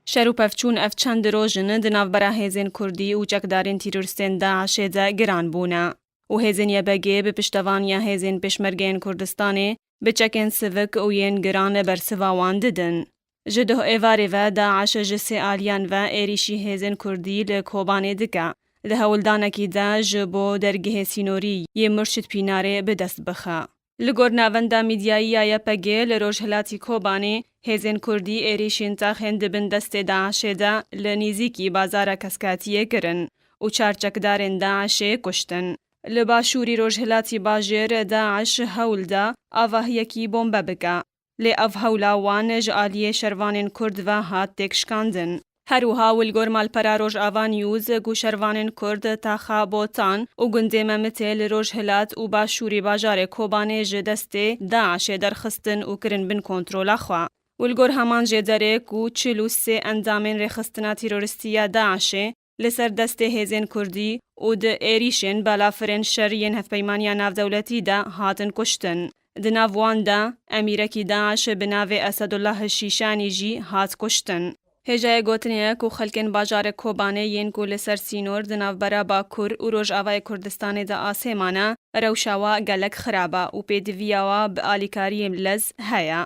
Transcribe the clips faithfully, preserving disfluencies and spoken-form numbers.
Şer û pevçûn ev çend roj in di navbera hêzên Kurdî û çekdarên teroristên DAIŞê de giran bûne û hêzên Y P G bi piştevaniya hêzên Pêşmergeyên Kurdistanê bi çekên sivik û yên giran bersiva wan didin. Ji doh êvarê ve DAIŞ ji sê aliyan ve êrîşî hêzên Kurdî li Kobanê dike. Di hewldanekî de ji bo dergehê sînorî yê Murşid Pînarê bi dest bixe. Li gor navenda mîdyayî ya Y P G li rojhilatî Kobanê, hêzên Kurdî êrîşên taxên di bin destê DAIŞê de li nêzîkî bazara Keskatiyê kirin û çar çekdarên DAIŞê kuştin. Li başûrî rojhilatî bajêr DAIŞ hewl da avahiyekî bombe bike. Lê ev hewla wan ji aliyê şervanên Kurd ve hat têkşikandin. Her wiha li gor malpera Rojava News ku şervanên Kurd taxa Botan û gundê Memitê li rojhilat û başûrî bajarê Kobanê ji destê DAIŞê derxistin û kirin bin kontrola xwe. Û li gor heman jêderê ku çil û sê endamên rêxistina teroristî ya DAIŞê li ser destê hêzên Kurdî û di êrîşên balafirên şer yên Hevpeymaniya Navdewletî de hatin kuştin. Di nav wan de emîrekî DAIŞ bi navê Esedullah Şîşanî jî hat kuştin. Hêjayê gotinê ye ku xelkên bajarê Kobanê yên ku li ser sînor di navbera Bakur û Rojavayê Kurdistanê de asê mane, rewşa wa gelek xirab e û pêdiviya wa bi alîkariyên lez heye.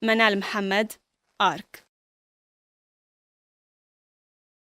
Menal Mihemed, Ark.